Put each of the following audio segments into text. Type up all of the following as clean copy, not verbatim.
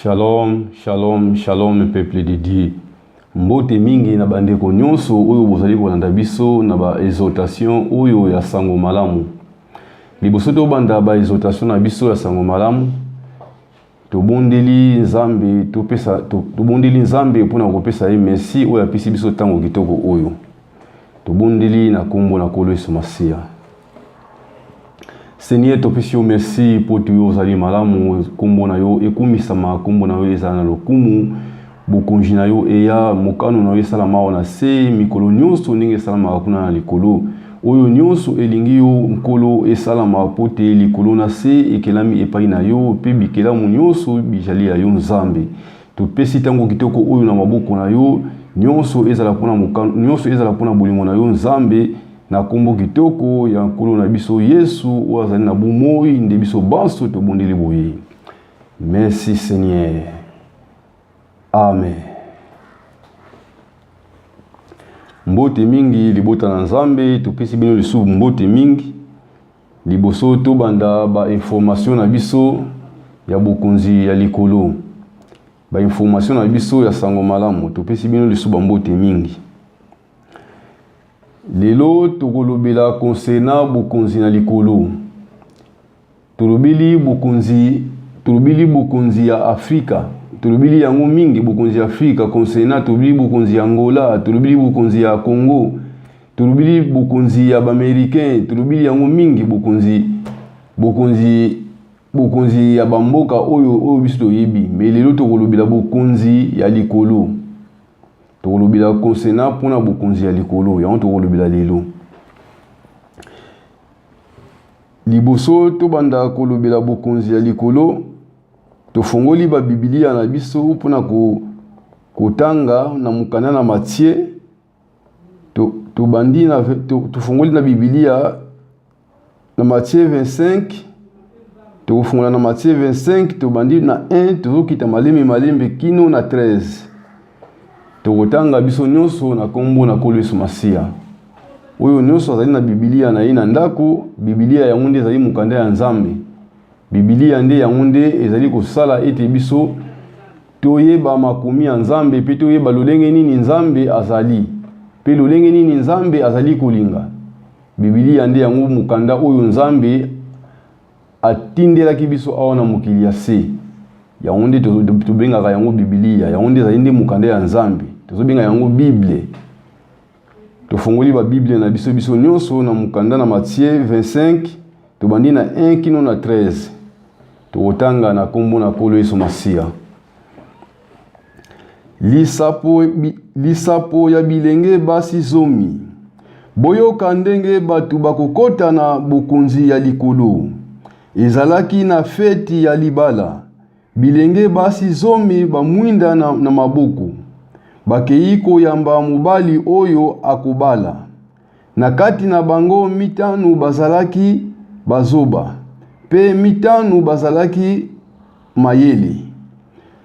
Shalom, shalom, shalom peuple de Dieu. Mbote mingi na bandeko nyonso oyo bozali kolanda biso na ba exhortation oyo ya sango malamu. Liboso tobanda ba exhortation na biso ya sango malamu, tobondeli Nzambe topesa tobondeli Nzambe mpona kopesa ye merci oyo apesi biso ntango kitoko oyo. Tobondeli na nkombo na Nkolo Yesu Masiya. Seigneur, topesi yo merci mpo te yo ozali malamu, nkombo na yo ekumisama, nkombo na yo ezala na lokumu, bokonzi na yo eya, mokano na yo esalama awa na se mikolo nyonso ndenge esalamaka kuna na likolo. Oyo nyonso elingi yo Nkolo esalama mpo te likolo na se ekelami epai na yo mpe bikelamu nyonso bizali ya yo Nzambe. Topesi ntango kitoko oyo na maboko na yo, nyonso ezala mpona mokano, nyonso ezala mpona bolingo na yo Nzambe, na nkombo kitoko ya Nkolo na biso Yesu oyo azali na bomoi, nde biso banso tobondeli boye. Merci Seigneur. Amen. Mbote mingi libota na Nzambe, topesi bino lisusu mbote mingi. Liboso tobanda ba information na biso ya bokonzi ya likolo, ba information na biso ya sango malamu, topesi bino lisusu bambote mingi. Lelo tokolobela concernant bokonzi na likolo. Tolobeli bokonzi, tolobeli bokonzi ya Afrika, tolobeli yango mingi bokonzi ya Afrika concernant, tolobeli bokonzi ya Angola, tolobeli bokonzi ya Congo, tolobeli bokonzi ya baaméricain, tolobeli yango mingi bokonzi, bokonzi, bokonzi ya bamboka oyo oyo biso toyebi. Me lelo tokolobela bokonzi ya likolo, tokolobela concernant mpona bokonzi ya likolo, yango tokolobela lelo. Liboso tobanda kolobela bokonzi ya likolo, tofongoli ba Biblia na biso mpona kotanga na mokanda na Matie. Tobandi na tofongoli na Biblia na Matie 25, tokofongola na Matie 25, tobandi na 1, tozokita malembe malembe kino na 13. Tokotanga biso nyonso na nkombo na Nkolo Yesu Masiya. Oyo nyonso azali na Biblia na ye na ndako, Biblia yango nde ezali mokanda ya Nzambe. Biblia nde yango nde ezali kosala ete biso toyeba makomi ya Nzambe mpe toyeba lolenge nini Nzambe azali mpe lolenge nini Nzambe azali kolinga. Biblia nde yango mokanda oyo Nzambe atindelaki biso awa na mokili ya se. Yango nde tobengaka yango Biblia, yango nde ezali nde mokanda ya Nzambe, tozobenga yango Bible. Tofongoli ba Bible na biso biso nyonso na mokanda na Matthieu 25, tobandi na 1 kino na 13. Tokotanga na nkombo na Nkolo Yesu Masiya. Lisapo, lisapo ya bilenge basi zomi. Boyoka ndenge bato bakokota na bokonzi ya likolo. Ezalaki na feti ya libala. Bilenge basi zomi bamwinda na, na maboko. Bakei koyamba mobali oyo akobala. Na kati na bango mitano bazalaki bazoba, mpe mitano bazalaki mayele.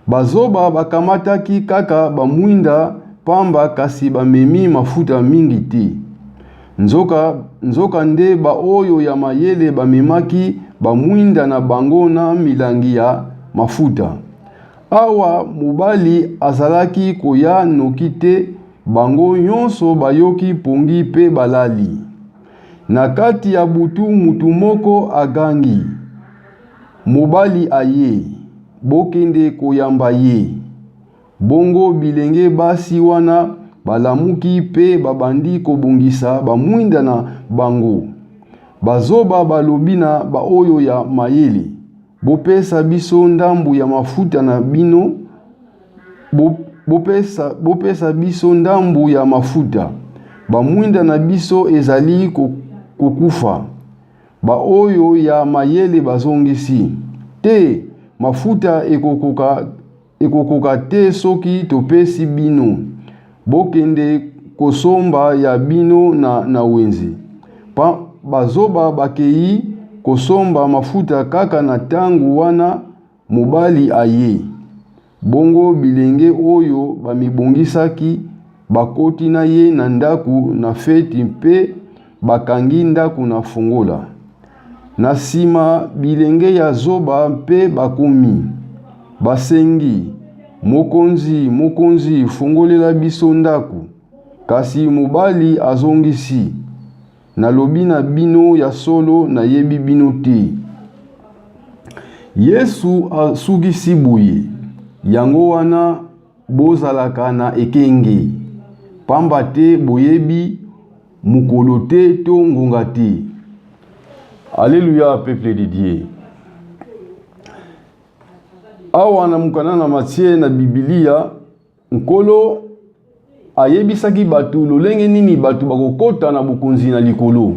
Bazoba bakamataki kaka bamwinda pamba kasi bamemi mafuta mingi te. Nzoka, nzoka nde baoyo ya mayele bamemaki bamwinda na bango na milangi ya mafuta. Awa mobali azalaki koya noki te, bango nyonso bayoki mpongi mpe balali. Na kati ya butu mutu moko agangi, Mobali aye, bokende koyamba ye. Bongo bilenge basi wana balamuki mpe babandi kobongisa bamwinda na bango. Bazoba balobi na baoyo ya mayele, Bopesa biso ndambu ya mafuta na bino, bopesa, bopesa biso ndambu ya mafuta, bamwinda na biso ezali kokufa. Baoyo ya mayele bazongisi, Te, mafuta ekokoka, ekokoka te soki topesi bino. Bokende kosomba ya bino na, na wenze. Pa, bazoba bakei kosomba mafuta kaka na tango wana mobali aye. Bongo bilenge oyo bamibongisaki bakoti na ye na ndako na feti mpe bakangi ndako na fungola. Na nsima bilenge ya zoba mpe bakomi. Basengi, Mokonzi, mokonzi, fungolela biso ndako. Kasi mobali azongisi, Nalobi na bino ya solo, nayebi bino te. Yesu asukisi boye, Yango wana bozalaka na ekenge, pamba te boyebi mokolo te to ngonga te. Alléluia, peuple de Dieu. Awa na mokanda na Matie na Biblia, Nkolo ayebisaki bato lolenge nini bato bakokota na bokonzi na likolo.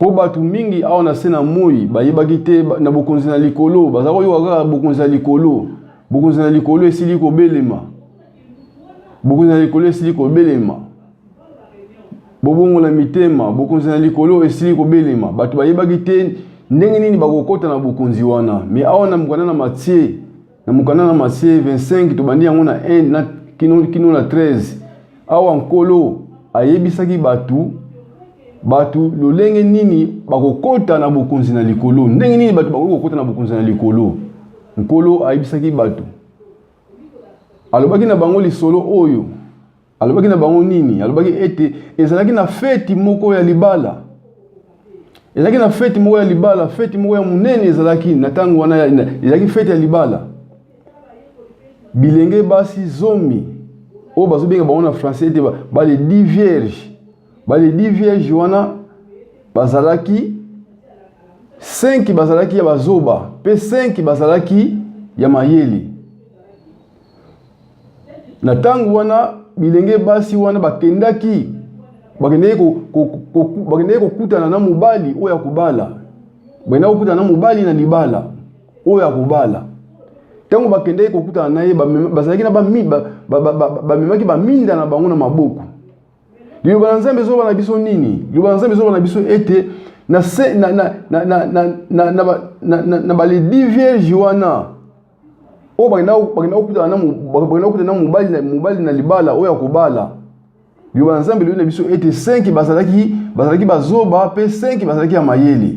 Mpo bato mingi awa na se na moi bayebaki te na bokonzi na likolo, baza koyoka kaka bokonzi na likolo. Bokonzi na likolo esili kobelema. Bokonzi na likolo esili kobelema. Bobongola mitema, bokonzi na likolo esili kobelema. Bato bayebaki te ndenge nini bakokota na bokonzi wana. Me awa na mokanda na Matie, na mokanda na Matie 25 tobandi yango na 1 na kino, kino na 13. Awa Nkolo ayebisaki bato bato lolenge nini bakokota na bokonzi na likolo, ndenge nini bato bakoki kokota na bokonzi na likolo. Nkolo ayebisaki bato, alobaki na bango lisolo oyo. Alobaki na bango nini? Alobaki ete ezalaki na feti moko ya libala. Ezalaki na feti moko ya libala, feti moko ya monene ezalaki na ntango wana, ezalaki feti ya libala. Bilenge basi zomi oyo bazobenga bango na français ete ba les dix vierges, ba les dix vierges wana bazalaki 5 bazalaki ya bazoba mpe 5 bazalaki ya mayele. Na ntango wana bilenge basi wana bakendaki bakendaki bakendaki kokutana na mobali oyo akobala, bakendaki kokutana na mobali na libala oyo akobala. Ntango bakendaki kokutana na ye, bazalaki na bamemaki baminda na bango na maboko. Liloba na Nzambe ezoloba na biso nini? Liloba na Nzambe ezoloba na biso ete na se na na na na na na na na na na ba les dix vierges wana oyo bakenda bakenda kokutana na mobali mobali na libala oyo akobala. Liloba na Nzambe elobi na biso ete 5 bazalaki bazalaki bazoba mpe 5 bazalaki ya mayele.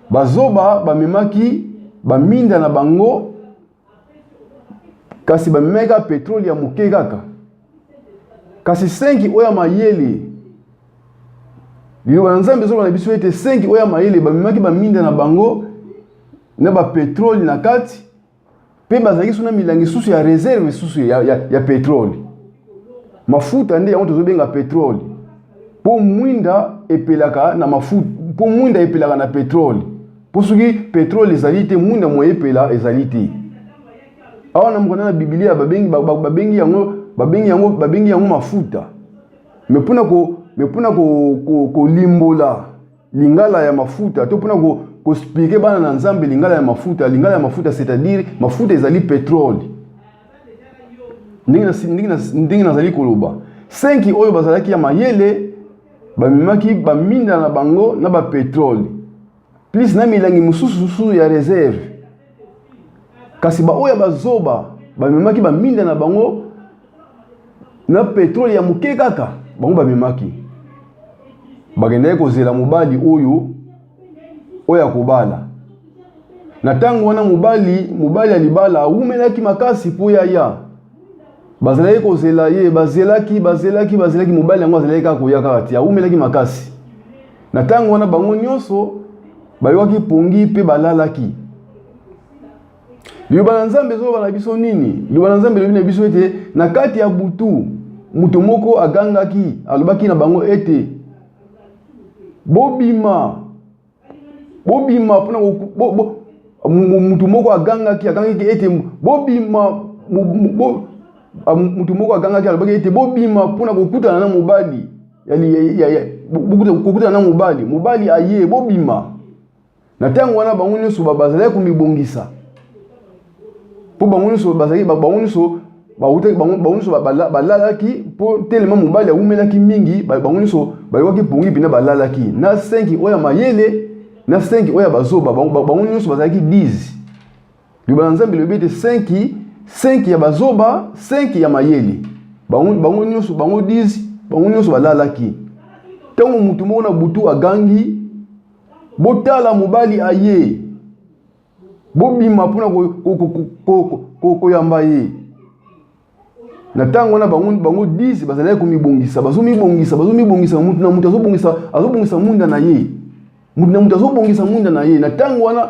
Bazoba bamemaki baminda na bango kasi bamemaki kaka petrole ya moke kaka. Kasi 5 oyo ya mayele, liloba na Nzambe ezoloba na biso ete 5 oyo ya mayele bamemaki baminda na bango na bapetrole na kati mpe bazalaki so na milangi susu ya reserve susu ya, ya, ya petrole. Mafuta nde yango tozobenga petrole, mpo mwinda epelaka na mafuta, mpo mwinda epelaka na petrole, mpo soki petrole ezali te mwinda moye epela ezali te. Awa na mokanda na Biblia babengi babengi yango babengi yango babengi yango mafuta, me mpona ko me mpona kolimbola ko, ko lingala ya mafuta to mpona koexplike ko bana na Nzambe lingala ya mafuta, lingala ya mafuta c'est-à-dire mafuta ezali petrole. Ndenge ndenge nazali koloba, 5 oyo bazalaki ya mayele bamemaki baminda na bango na bapetrole plus na milangi mosusu susu ya reserve. Kasi baoyo ya bazoba bamemaki baminda na bango na petrole ya moke kaka bango bamemaki. Bakendaki kozela mobali oyo oyo akobala. Na ntango wana mobali mobali ya libala awumelaki makasi mpo yaya. Bazalaki kozela ye, bazelaki bazelaki bazelaki, mobali yango azalaki kaka koya kaka te, awumelaki makasi. Na ntango wana bango nyonso bayokaki pongi mpe balalaki. Liloba na Nzambe ezoloba na biso nini? Liloba na Nzambe elobi na biso ete na kati ya butu moto moko agangaki, alobaki na bango ete bobima, bobima mpona bo, bo, moto moko agangaki, agangaki ete bobima, bo, moto moko agangaki alobaki ete bobima mpona kokutana na mobali kokutana na mobali, mobali aye, bobima. Na ntango wana bango nyonso bazalaki komibongisa, mpo bango nyonso bazalaki bango nyonso bawutaki bango nyonso balalaki, mpo telema mobali awumelaki mingi, bango nyonso bayokaki pongi mpena balalaki. Na 5 oyo ya mayele na 5 oyo ya bazoba, bango nyonso bazalaki 10. Liloba na Nzambe elobi ete 5 5 ya bazoba, 5 ya mayele. Bango bango nyonso bango 10, bango nyonso balalaki. Ntango moto moko na butu agangi, botala mobali aye. Bobima mpona koyamba ye. Na ntango wana bango, bango 10 bazalaki komibongisa, bazomibongisa, bazomibongisa, moto na moto azobongisa, azobongisa mwinda na ye, moto na moto azobongisa mwinda na ye. Na ntango wana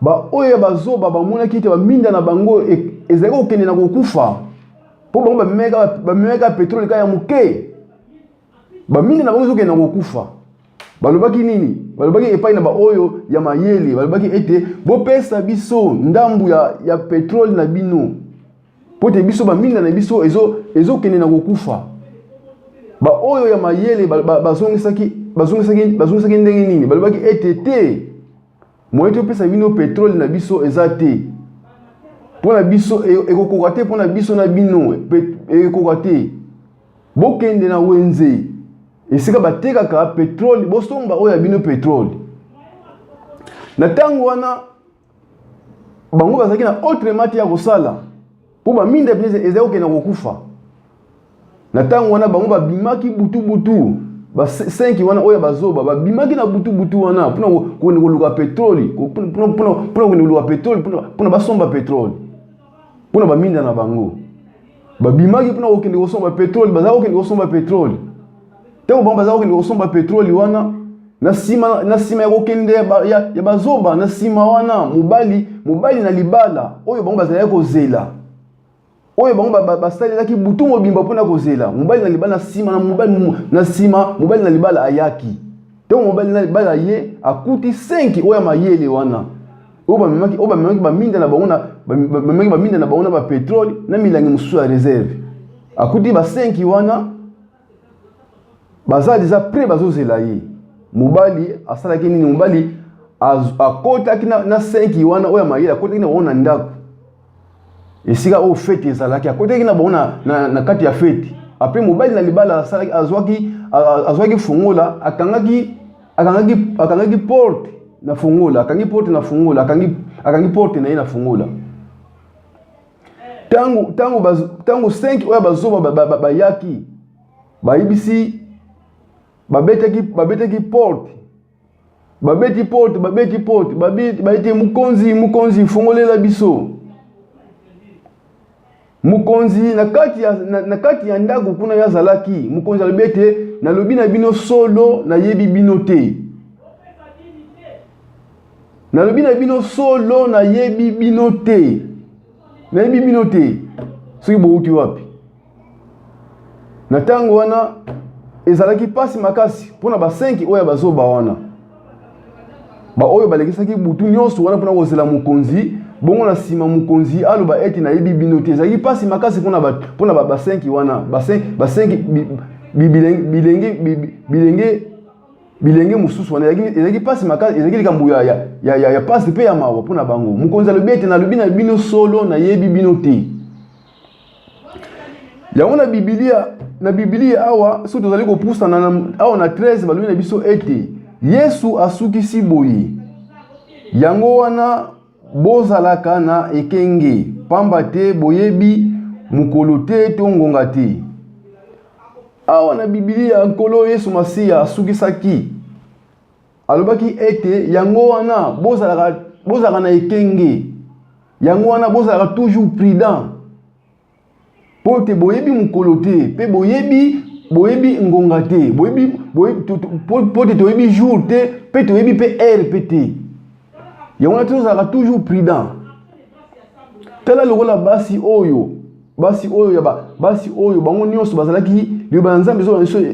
baoyo ya bazoba bamonaki ete baminda na bango e, ezalaki kokende na kokufa, mpo bango bamemaka petrole kaka ya moke, baminda na bango ezokende na kokufa. Balobaki nini? Balobaki epai na baoyo ya mayele, balobaki ete bopesa biso ndambu ya, ya petrole na bino, mpo te biso baminda na biso ezokende ezo na kokufa. Baoyo ya mayele bazongisaki bazongisaki bazongisaki ndenge nini? Balobaki ete te, moye topesa bino petrole na biso eza te mpo na biso, e, ekokoka te mpo na biso na bino, ekokoka te. Bokende na wenze esika batekaka petrole, bosomba oyo ya bino petrole. Na ntango wana bango bazalaki na autrement te ya kosala mpo baminda mpenza ezali kokenda kokufa. Na ntango wana bango babimaki butu butu, ba 5 wana oyo ya bazoba babimaki na butu butu wana mpona kokende koluka petrole, mpona kokende koluka petrole, mpona basomba petrole mpona baminda na bango. Babimaki mpona kokende kosomba petrole, bazalaki kokende kosomba petrole. Ntango bango bazalaki kokende kosomba petrole wana, na nsima na nsima ya kokende ya, ba, ya, ya bazoba, na nsima wana mobali mobali na libala oyo bango bazalaki kozela, oyo bango basalelaki ba, ba butu mobimba mpona kozela mobali na libala, na nsima na mobali na nsima mobali na libala ayaki. Ntango mobali na libala ye akuti 5 oyo ya mayele wana oyo bamemaki oyo bamemaki baminda na bango na bamemaki baminda na bango na bapetrole na milangi mosusu ya reserve, akuti ba 5 wana baza deja près, bazozela ye. Mobali asalaki nini? Mobali akotaki na, na 5 wana oyo ya mayele, akotaki na bango na ndako esika oyo fete ezalaki, akotaki na bango na, na, na kati ya fete. Apres mobali na libala asalaki, azwaki, azwaki fongola, akangaki, akangaki, akangaki porte na fongola, akangi porte na fongola, akangi, akangi porte na ye na fongola. Tango, tango, tango 5 oyo bazoba bayaki, bayebisi, babetaki, babetaki porte, babeti porte, babeti porte, babeti, bayete mokonzi, mokonzi, fongolela biso. Mokonzi na kati ya, na, na kati ya ndako kuna ye azalaki. Mokonzi alobi ete nalobi na bino solo, nayebi bino te. Nalobi na bino solo, nayebi bino te. Nayebi bino te. Soki bowuti wapi? Na ntango wana ezalaki mpasi makasi mpo na basenki oyo ya bazoba wana, baoyo balekisaki butu nyonso wana mpona kozela mokonzi. Bongo na nsima mokonzi aloba ete nayebi bino te. Ezalaki mpasi makasi mpona basenki wana, basenki bilenge bilenge bilenge mosusu wana. Ezalaki mpasi makasi, ezalaki likambo ya, ya, ya, ya, ya mpasi mpe ya mawa mpo na bango. Mokonzi alobi ete nalobi na bino solo, nayebi bino te. Yango na Biblia, na Biblia awa soki tozali kopusana awa na 13, balobi na biso ete Yesu asukisi boye: yango wana bozalaka na ekenge, pamba te boyebi mokolo te to ngonga te. Awa na Biblia Nkolo Yesu Masiya asukisaki, alobaki ete yango wana bozalaka, bozalaka na ekenge, yango wana bozalaka toujours prudent, mpo te boyebi mokolo te mpe boyebi boyebi ngonga te, boyebi mpo te toyebi jour te mpe toyebi mpe heure mpe te. Yango wana tozalaka toujours prudent. Tala lokola basi oyo, basi oyo ya ba, basi oyo bango nyonso bazalaki, liloba na Nzambe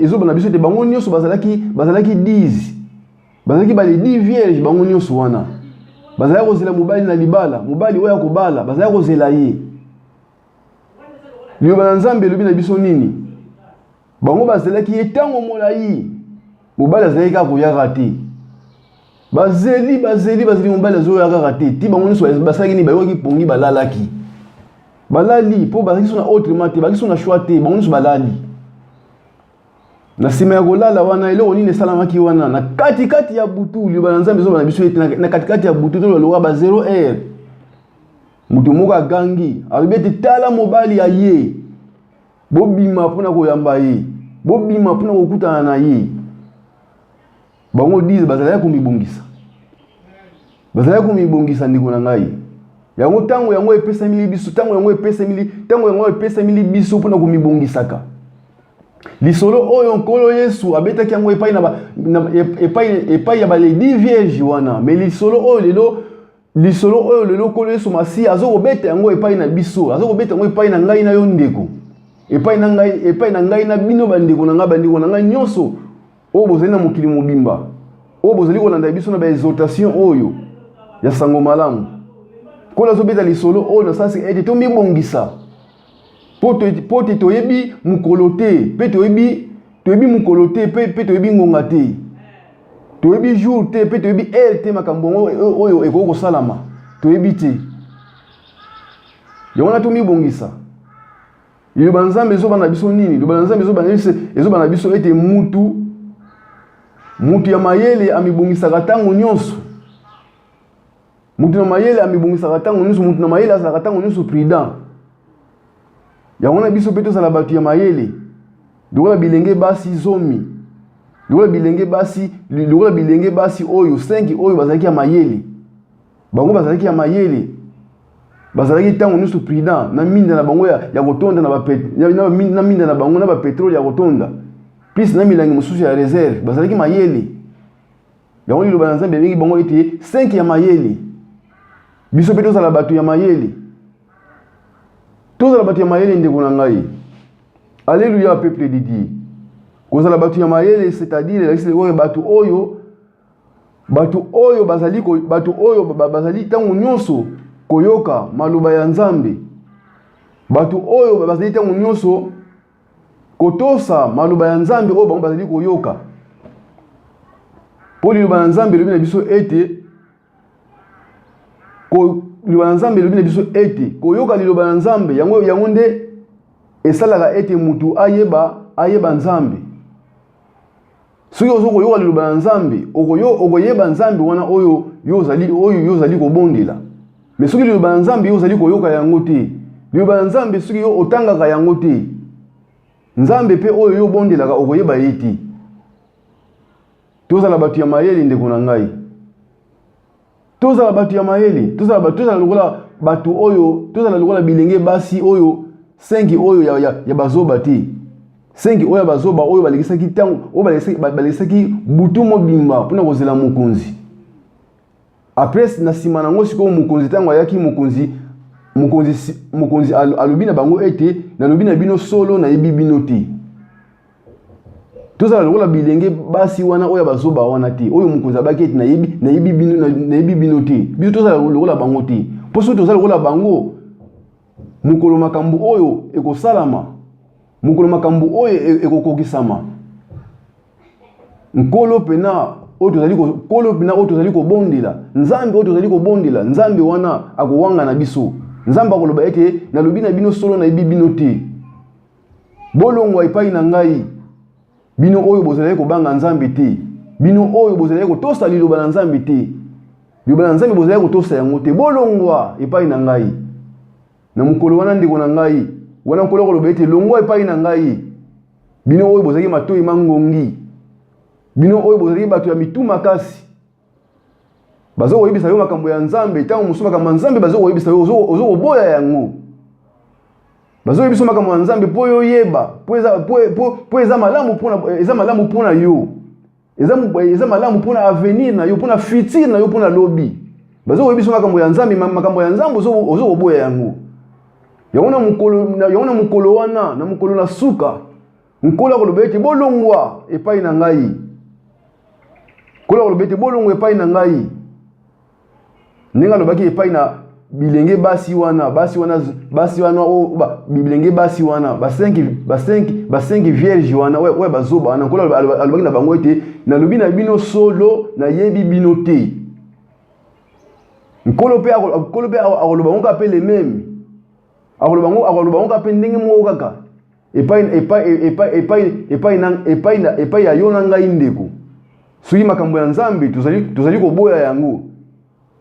ezobana biso te, bango nyonso bazalaki, bazalaki 10, bazalaki ba les 10 vierges. Bango nyonso wana bazalaki kozela mobali na libala, mobali oyo akobala, bazalaki kozela ye. Liloba na Nzambe elobi na biso nini? Bango bazelaki ye ntango molai, mobali azalaki kaka koyaka te. Bazeli, bazeli, bazeli, mobali azoya kaka te. Ti bango nyonso basalaki nini? Bayokaki pongi, balalaki. Balali mpo bazalaki so na autrement te, bazalaki so na choix te, bango nyonso balali. Na nsima ya kolala wana, eloko nini esalamaki wana? Na katikati ya butu, liloba na Nzambe ezoba na biso ete na katikati ya butu, toloba lokola ba 0 heure, moto moko agangi, alobi ete tala mobali ya ye, bobima mpona koyamba ye, bobima mpona kokutana na ye. Bango 10 bazalaki komibongisa. Bazalaki komibongisa ndeko na ngai. Yango ntango yango epesameli biso, ntango yango epesameli, ntango yango epesameli biso mpo na komibongisaka. Lisolo oyo Nkolo Yesu abetaki yango epai na, ba, na epai, epai ya ba les dix vierges wana, mais lisolo oyo lelo lisolo oyo lelo Nkolo Yesu Masiya azokobeta yango epai na biso, azokobeta yango epai na ngai na yo ndeko, epai na ngai, epai na ngai na bino bandeko na ngai, bandeko na ngai nyonso oyo bozali na mokili mobimba, oyo bozali kolanda biso na ba exhortation oyo ya sango malamu. Nkolo azobeta lisolo oyo na sasi ete tomibongisa mpo te toyebi mokolo te mpe toyebi toyebi mokolo te mpe mpe toyebi ngonga te toyebi jour te mpe toyebi heure te makambo yango oyo ekoki kosalama toyebi te yango wana tomibongisa Liloba na Nzambe ezobanda biso nini? Liloba na Nzambe ezobanda biso, ezobanda biso ete mutu mutu ya mayele amibongisaka ntango nyonso. Mutu na mayele amibongisaka ntango nyonso, mutu na mayele azalaka ntango nyonso prudent. Yango na biso mpe tozala bato ya mayele lokola bilenge basi zomi lokola bilenge basi lokola bilenge basi oyo 5 oyo bazalaki ya mayele Bango bazalaki ya mayele, bazalaki ntango nyonso prudent na minda na bango ya, ya kotonda na, ba, na, na minda na bango na bapetrole ya kotonda plus na milangi mosusu ya reserve. Bazalaki mayele. Yango liloba na Nzambe ebengi bango ete 5 ya mayele. Biso mpe tozala bato ya mayele, tozala bato ya mayele ndeko na ngai. Alléluia peuple de Dieu. Kozala bato ya mayele c'est-à-dire elakisi oyo bato oyo Bato oyo bazali bato oyo bazali ntango nyonso koyoka maloba ya Nzambe, bato oyo bazali ntango nyonso kotosa maloba ya Nzambe oyo bango bazali koyoka. Mpo liloba na Nzambe elobi na biso ete liloba na Nzambe elobi na biso ete koyoka liloba na Nzambe yango, yango nde esalaka ete mutu ayeba ayeba Nzambe. Soki ozo koyoka liloba na Nzambe, okoyo okoyeba Nzambe wana oyo yo ozali oyo yo ozali kobondela. Mais soki liloba na Nzambe yo ozali koyoka yango te, liloba na Nzambe soki yo otangaka yango te, Nzambe pe oyo yo obondelaka okoyeba ye te. Tozala bato ya mayele ndeko na ngai. Tozala bato ya mayele, tozala bato, tozala lokola bato oyo, tozala lokola bilenge basi oyo 5 oyo ya, ya, ya bazoba te. 5 oyo ya bazoba oyo balekisaki ntango oyo balekisaki, balekisaki butu mobimba mpona kozela mokonzi. Après na nsima na yango sikoyo mokonzi ntango ayaki mokonzi mokonzi mokonzi alobi na bango ete nalobi na bino solo nayebi bino te. Tozala lokola bilenge basi wana oyo bazoba wana te, oyo mokonzi abaki ete nayebi nayebi bino nayebi bino te. Biso tozala lokola bango te, mpo soki tozala lokola bango, mokolo makambo oyo ekosalama, mokolo makambo oyo e, ekokokisama, Nkolo pena oyo tozali Nkolo pena oyo tozali kobondela, Nzambe oyo tozali kobondela, Nzambe wana akowangana biso. Nzambe akoloba ete nalobi na bino solo nayebi bino te. Bolongwa epai na ngai, bino oyo bozalaki kobanga Nzambe te, bino oyo bozalaki kotosa liloba na Nzambe te, liloba na Nzambe bozalaki kotosa yango te, bolongwa epai na ngai. Na mokolo wana, ndeko na ngai, wana Nkolo akoloba ete, longwa epai na ngai, bino oyo bozalaki matoi mangongi, bino oyo bozalaki bato ya mitu makasi, bazo koyebisa yo makambo ya Nzambe, ntango mosusu makambo ya Nzambe bazo koyebisa yo, ozo koboya yango. Bazo biso makambo ya Nzambe mpo yo oyeba, mpo eza, mpo, mpo, mpo eza malamu mpo eza malamu mpo na yo. Eza, eza malamu mpo na avenir na yo, mpo na futur na yo, mpo na lobi. Bazo koyebisa biso makambo ya Nzambe, makambo ya Nzambe ozo, ozo koboya yango. Yango na mokolo, yango na mokolo wana, na mokolo na suka, Nkolo akoloba ete bolongwa epai na ngai. Nkolo akoloba ete bolongwa epai na ngai. Ndenge alobaki epai na bilenge basi wana, basi wana, basi wana, oh, ba, bilenge basi wana, ba 5 ba 5 ba 5 vierge wana, oyo oyo bazoba wana, Nkolo alobaki na bango ete nalobi na bino solo, nayebi bino te. Nkolo mpe Nkolo mpe akoloba ngo kaka mpe le meme. Akoloba ngo akoloba ngo kaka mpe ndenge moko kaka. Epai epai epai epai epai na epai na epai ya yo na ngai ndeko. Soki makambo ya Nzambe tozali tozali koboya yango.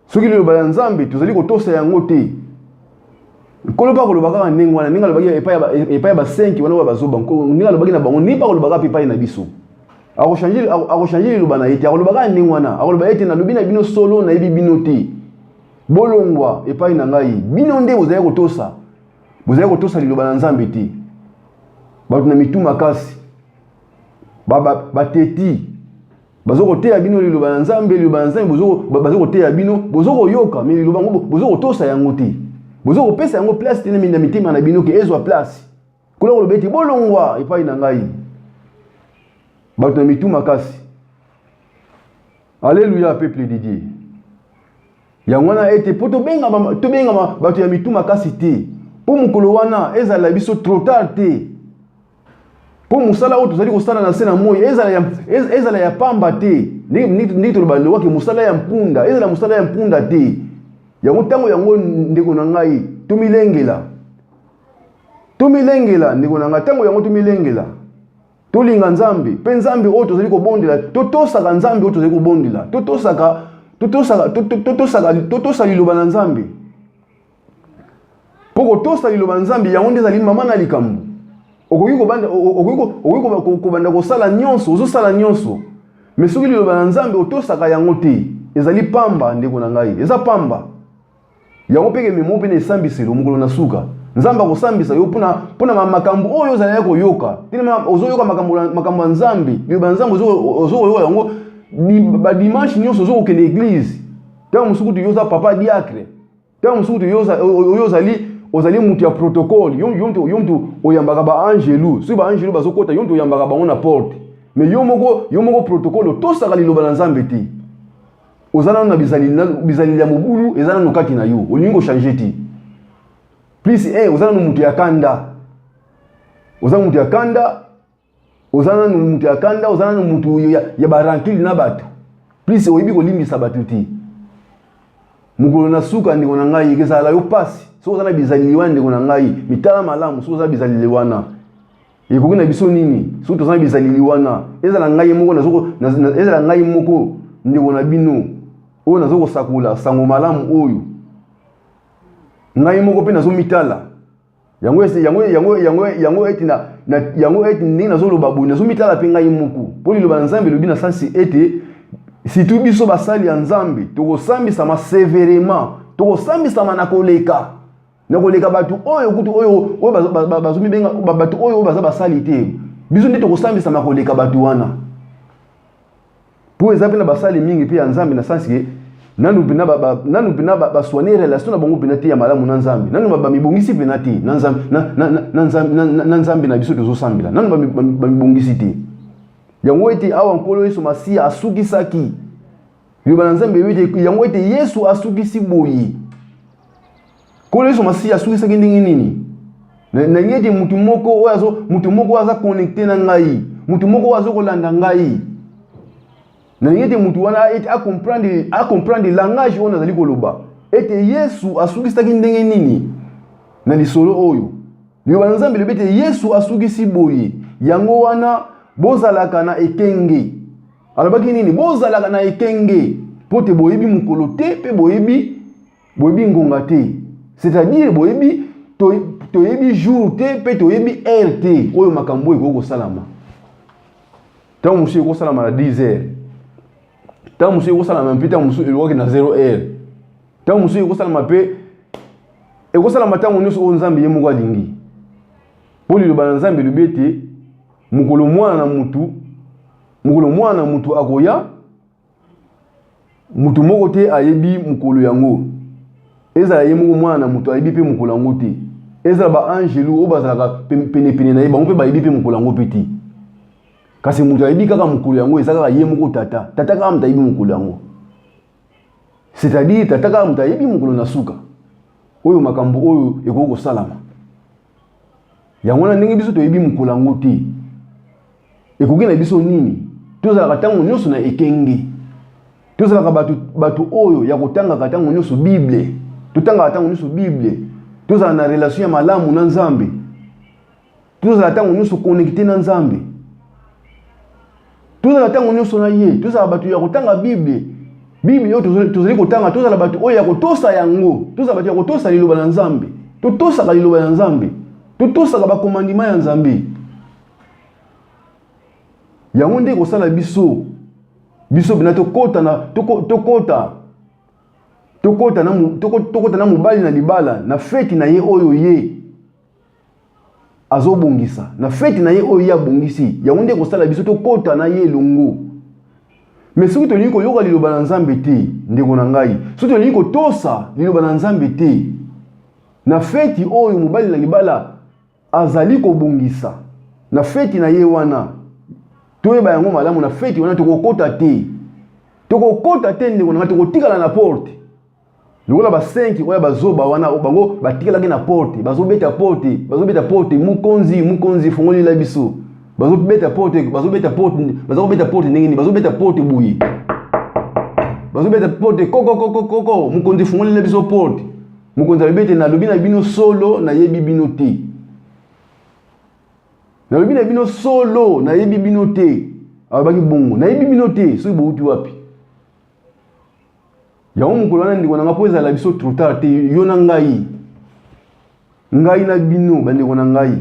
Soki liloba ya Nzambe tozali kotosa yango te. Nkolo mpe akoloba kaka ndenge wana, ndenge alobaki epai ya epai ya basenki wana oyo bazoba, ndenge alobaki na bango, ndenge mpe akolobaka mpe epai na biso. Akochange liloba na ye te, akoloba kaka ndenge wana. Akoloba ete nalobi na bino solo, nayebi bino te, bolongwa epai na ngai, bino nde bozali kotosa, bozali kotosa liloba na Nzambe te. Bato na mitu makasi, bateti, bazo koteya bino liloba na Nzambe, liloba na Nzambe bazo koteya bino, bozo koyoka, me liloba yango bozo kotosa yango te, bozo kopesa yango place te na mitema na bino ke ezwa place. Kuna koloba ete bolongwa epai na ngai, bato na mitu makasi. Alleluya, peuple de Dieu. Yango wana ete mpo tobengama, tobengama bato ya mitu makasi te, mpo mokolo wana ezala biso trop tard te, mpo mosala oyo tozali kosala na se na moi ezala ya, ezala ya pamba te. Ndenge toloba lowaki mosala ya mpunda, ezala mosala ya mpunda te. Yango ntango yango, ndeko na ngai, tomilengela, tomilengela, ndeko na ngai, ntango yango tomilengela, tolinga Nzambe, mpe Nzambe oyo tozali kobondela, totosaka Nzambe oyo tozali kobondela, totosaka, totosaka, totosaka, totosa liloba na Nzambe. Mpo kotosa liloba na Nzambe, yango nde ezali mama na likambo. Okoki kobanda, okoki kobanda kosala nyonso, ozosala nyonso, me soki liloba na Nzambe otosaka yango te, ezali pamba, ndeko na ngai, eza pamba. Yango mpe ememo mpe na esambiselo mokolo na suka. Nzambe akosambisa yo mpona mpona makambo oyo ozalaki koyoka. Tina ozoyoka makambo makambo ya Nzambe, liloba ya Nzambe ozokoyoka yango ba dimanche nyonso, ozokokende eglise. Ntango mosusu kutu yo oza papa diacre. Ntango mosusu kutu yo ozali ozali moto ya protocole, yo yo yo moto oyambaka ba angelu. Soki ba angelu bazokota, yo moto oyambaka bango na porte. Mais yo moko yo moko protocole otosaka liloba na Nzambe te. Oza nano na bizaleli ya mobulu, eza nano kati na yo, olingi kochange te. Plus eh, oza nano moto ya kanda, oza moto ya kanda, oza nano moto ya kanda, oza nano moto ya, ya barankile na bato. Plus oyebi kolimbisa bato te. Mokolo na suka, ndeko na ngai, ekezala yo pasi soki oza na bizaleli wana. Ndeko na ngai, mitala malamu soki oza na bizaleli wana. Ekoki na biso nini soki toza na bizaleli wana? Ezala ngai moko, ezala ngai moko, ndeko na bino oyo nazo kosakola sango malamu oyo, ngai moko mpe nazomitala yango, yango, yango, yango, yango ete na, na yango ete ndenge nazoloba boye, nazomitala mpe ngai moko, mpo liloba na Nzambe elobi na sansi ete situ biso basali ya Nzambe tokosambisama severement, tokosambisama na koleka, na koleka bato oyo kutu oyo oyo bazomibenga bato oyo baza basali te. Biso nde tokosambisama koleka bato wana, mpo eza mpe na basali mingi mpe ya Nzambe na sansi ke nanu mpena nanu mpena baswane relation na bango mpena te ya malamu na Nzambe, nanu bamibongisi mpena te na Nzambe na biso tozosambela, nanu bamibongisi te. Yango ete awa Nkolo Yesu Masiya asukisaki liloba na Nzambe ete yango ete Yesu asukisi boye. Nkolo Yesu Masiya asukisaki ndenge nini? Nalingi ete mutu moko oyo azo, mutu moko oyo aza connecte na ngai, mutu moko oyo azo kolanda ngai, nalingi ete mutu wana ete acomprendre, acomprendre langage oyo nazali koloba, ete Yesu asukisaki ndenge nini na lisolo oyo. Liloba na Nzambe elobi ete Yesu asukisi boye, yango wana bozalaka na ekenge. Alobaki nini? Bozalaka na ekenge, mpo te boyebi mokolo te mpe boyebi boyebi ngonga te. C'est-à-dire boyebi, toyebi jour te mpe toyebi heure te oyo makambo oyo ekoki kosalama. Ntango mosusu ekosalama na 10 heures, ntango mosusu ekosalama mpe ntango mosusu elokaki na 0 heure, ntango mosusu ekosalama mpe ekosalama ntango nyonso oyo Nzambe ye moko alingi. Mpo liloba na Nzambe elobi ete mokolo mwana na mutu, mokolo mwana na mutu akoya, moto moko te ayebi mokolo yango. Ezala ye moko mwana na moto ayebi mpe mokolo yango te, ezala baangelu oyo bazalaka penepene na ye, bango mpe bayebi mpe mokolo yango mpe te. Kasi moto ayebi kaka mokolo yango eza kaka ye moko Tata. Tata kaka moto ayebi mokolo yango, c'est-à-dire Tata kaka moto ayebi mokolo na suka oyo makambo oyo ekoki kosalama. Yango wana ndenge biso toyebi mokolo yango te, ekoki na biso nini? Tozalaka ntango nyonso na ekenge, tozalaka bato, bato oyo ya kotangaka ntango nyonso Bible, totangaka ntango nyonso Bible, tozala na relation ya malamu na Nzambe, tozala ntango nyonso connecte na Nzambe, tozala ntango nyonso na ye, tozala bato ya kotanga Bible. Bible oyo tozali kotanga, tozala bato oyo ya kotosa yango, tozala bato ya kotosa liloba na Nzambe, totosaka liloba ya Nzambe, totosaka bakomandima ya Nzambe. Yango nde ekosala biso biso bina tokota na tokota tokota na tokota na mobali na libala na feti na ye oyo ye azobongisa na feti na ye oyo ye abongisi. Yango nde ekosala biso tokota na ye elongo. Me soki tolingi koyoka liloba na Nzambe te, ndeko na ngai, soki tolingi kotosa liloba na Nzambe te na feti oyo mobali na libala azali kobongisa, na feti na ye wana, toyeba yango malamu, na feti wana tokokota te, tokokota te ndeko na ngai, tokotikala na porte lokola ba 5 oyo bazoba wana, bango batikalaki na porte, bazobeta porte, bazobeta porte, mokonzi, mokonzi, fongolela biso. Bazobeta porte, bazobeta porte, bazobeta porte ndenge nini? Bazobeta porte boye, bazobeta porte koko koko koko, mokonzi fongolela biso porte. Mokonzi alobi ete nalobi na bino solo, nayebi bino te. Nalobi na bino solo, nayebi bino te. Alobaki bongo, nayebi bino te, soki bowuti wapi. Yango mokolo wana, ndeko na ngai, mpo ezala biso trop tard te, yo na ngai, ngai na bino, bandeko na ngai,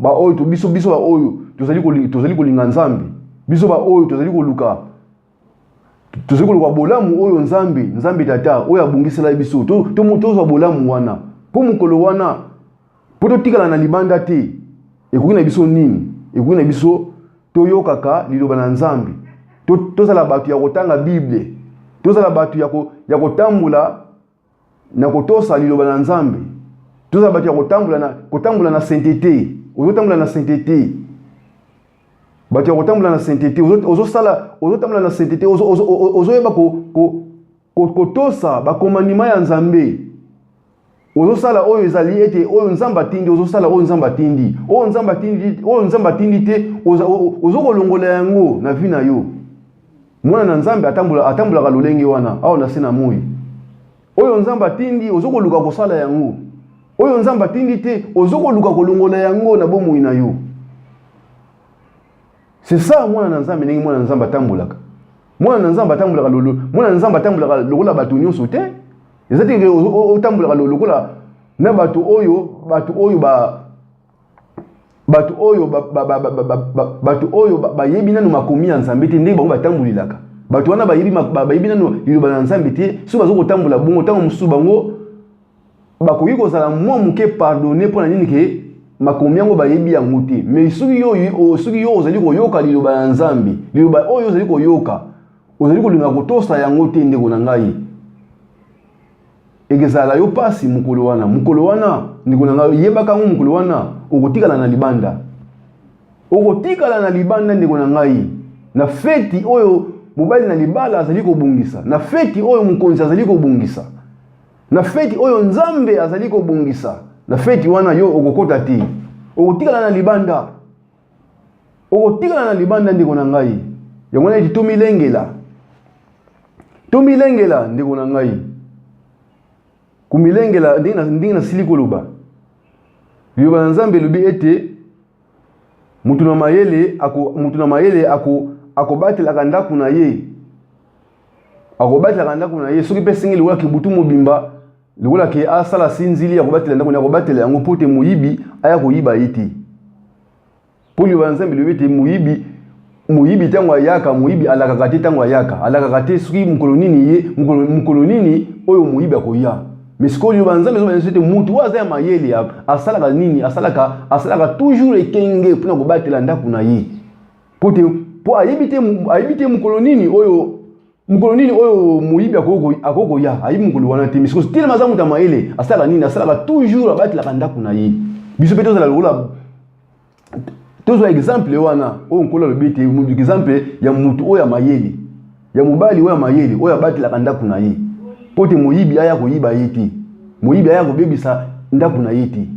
baoyo to biso, biso baoyo tozali tozali kolinga Nzambe, biso baoyo tozali koluka, tozali koluka bolamu oyo Nzambe, Nzambe Tata oyo abongisela biso, tozwa bolamu wana mpo mokolo wana, mpo totikala na libanda te. Ekoki na biso nini? Ekoki na biso toyokaka liloba na Nzambe, tozala bato ya kotanga Bible, tozala bato ya kotambola na kotosa liloba na Nzambe, tozala bato ya kotambola na sainteté. Ozotambola na sainteté, bato ya kotambola na sainteté, ozosala, ozotambola na sainteté, ozoyeba kotosa bakomandima ya Nzambe, ozosala oyo ezali ete oyo Nzambe atindi, ozosala oyo Nzambe atindi, oyo Nzambe atindi, oyo Nzambe atindi te, ozokolongola yango na vie na yo. Mwana na Nzambe atambolaka lolenge wana awa na se na moi. Oyo Nzambe atindi, ozokoluka kosala yango. Oyo Nzambe atindi te, ozokoluka kolongola yango na bomoi na yo. C'est ça mwana na Nzambe, ndenge mwana na Nzambe atambolaka. Mwana na Nzambe atambolaka lolo, mwana na Nzambe atambolaka lokola bato nyonso te. Eza te otambolaka lokola na bato oyo, bato oyo ba, bato oyo ba, ba, ba, ba, ba, ba, bato oyo bayebi nano makomi ya Nzambe te, ndenge bango batambolelaka. Bato wana bayebi nano liloba na Nzambe te, soki bazo kotambola bongo, ntango mosusu bango bakoki kozala mwa moke pardonne. Mpo na nini? Ke makomi yango bayebi yango te. Mais soki yo ozali koyoka liloba ya Nzambe, liloba oyo ozali koyoka, ozali kolinga kotosa yango te, ndeko na ngai, ekezala yo pasi mokolo wana. Mokolo wana, ndeko na ngai, yebaka yango, mokolo wana okotikala na libanda, okotikala na libanda, ndeko na ngai, na feti oyo mobali na libala azali kobongisa, na feti oyo mokonzi azali kobongisa, na feti oyo Nzambe azali kobongisa. Na feti wana yo okokota te, okotikala na libanda, okotikala na libanda, ndeko na ngai. Yango wana ete tomilengela, tomilengela, ndeko na ngai. Komilengela ndenge nasili koloba, liloba na Nzambe elobi ete mutu na mayele ako, mutu na mayele ako, akobatelaka ndako na ye, akobatelaka ndako na ye, soki mpe esengeli lokola ke butu mobimba, lokola ke asala sinzili ya kobatela ndako na ye, akobatela yango mpo te moyibi aya koyiba ye te. Mpo liloba na Nzambe elobi ete moyibi ntango ayaka, moyibi alakaka te. Ntango ayaka, alakaka te soki mokolo nini ye, mokolo nini oyo moyibi akoya. Mais sikoyo liloba na Nzambe ezoba biso ete motu oyo aza ya mayele asalaka nini? Asalaka toujours ekenge mpona kobatela ndako na ye, mpo te mpo ayebi te mokolo nini oyo moyibi akoki koya. Ayebi mokolo wana te. Mais sikoyo telema aza moto ya mayele, asalaka nini? Asalaka toujours, abatelaka ndako na ye. Biso mpe tozala lokola, tozwa exemple wana oyo Nkolo alobi ete exemple ya motu oyo ya mayele, ya mobali oyo ya mayele oyo abatelaka ndako na ye mpo te moyibi aya koyiba ye te, moyibi aya kobebisa ndako na ye te.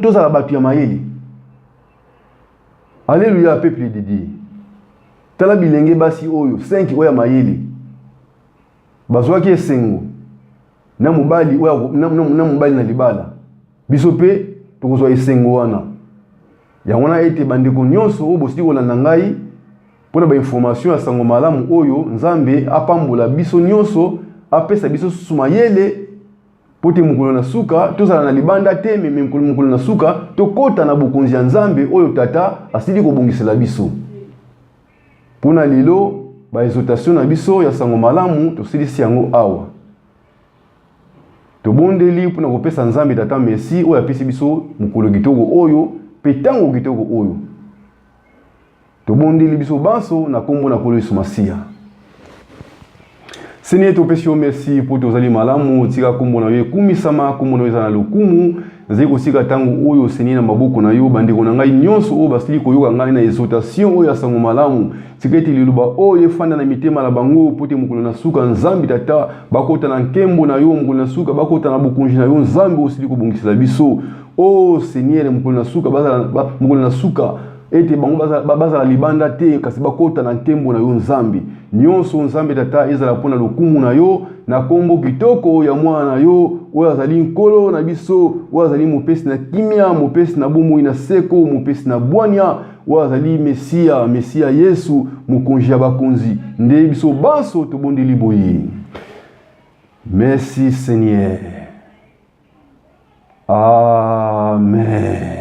Tozala bato ya mayele. Alleluya, peuple de Dieu. Tala bilenge basi oyo 5 oyo ya mayele bazwaki esengo na mobali oyo, na mobali na libala. Biso mpe tokozwa esengo wana. Yango wana ete bandeko nyonso oyo bosili kolanda ngai mpona bainformation ya sango malamu oyo, Nzambe apambola biso nyonso, apesa biso susu mayele. Mpo te mokolo na suka tozala na libanda te, me mokolo na suka tokɔta na bokonzi ya Nzambe oyo Tata asili kobongisela biso. Mpo na lelo, ba exhortation na biso ya sango malamu tosilisi yango awa. Tobondeli mpo na kopesa Nzambe Tata merci oyo apesi biso mokolo kitoko oyo mpe ntango kitoko oyo. Tobondeli biso banso na nkombo na Nkolo Yesu Masiya. Seigneur, topesi yo merci mpo tozali malamu. Tika nkombo na yo ekumisama, nkombo na yo eza na lokumu. Nazali kosika ntango oyo, Seigneur, na maboko na yo bandeko na ngai nyonso oyo basili koyoka ngai na exhortation oyo ya sango malamu. Tika ete liloba oyo efanda na mitema na bango mpo te mokolo na suka, Nzambe Tata, bakota na nkembo na yo, mokolo na suka bakota na bokonzi na yo, Nzambe osili kobongisela biso. O Seigneur, mokolo na suka bazala, mokolo na suka ete bango bazala libanda te, kasi bakota na nkembo na yo Nzambe. Nyonso Nzambe Tata ezala mpo na lokumu na yo, na nkombo kitoko ya mwana na yo oyo azali Nkolo na biso, oyo azali mopesi na kimia, mopesi na bomoi na seko, mopesi na bwania, oyo azali Mesia, Mesia Yesu, mokonzi ya bakonzi. Nde biso banso tobondeli boye. Merci Seigneur. Amen.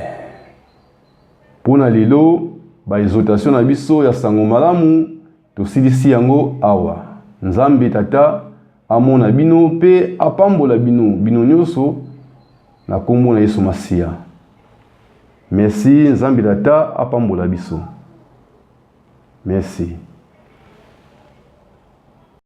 Mpo na lelo, ba exhortation na biso ya sango malamu tosilisi yango awa. Nzambe Tata amona bino mpe apambola bino bino nyonso na nkombo na Yesu Masiya. Merci, Nzambe Tata apambola biso. Merci.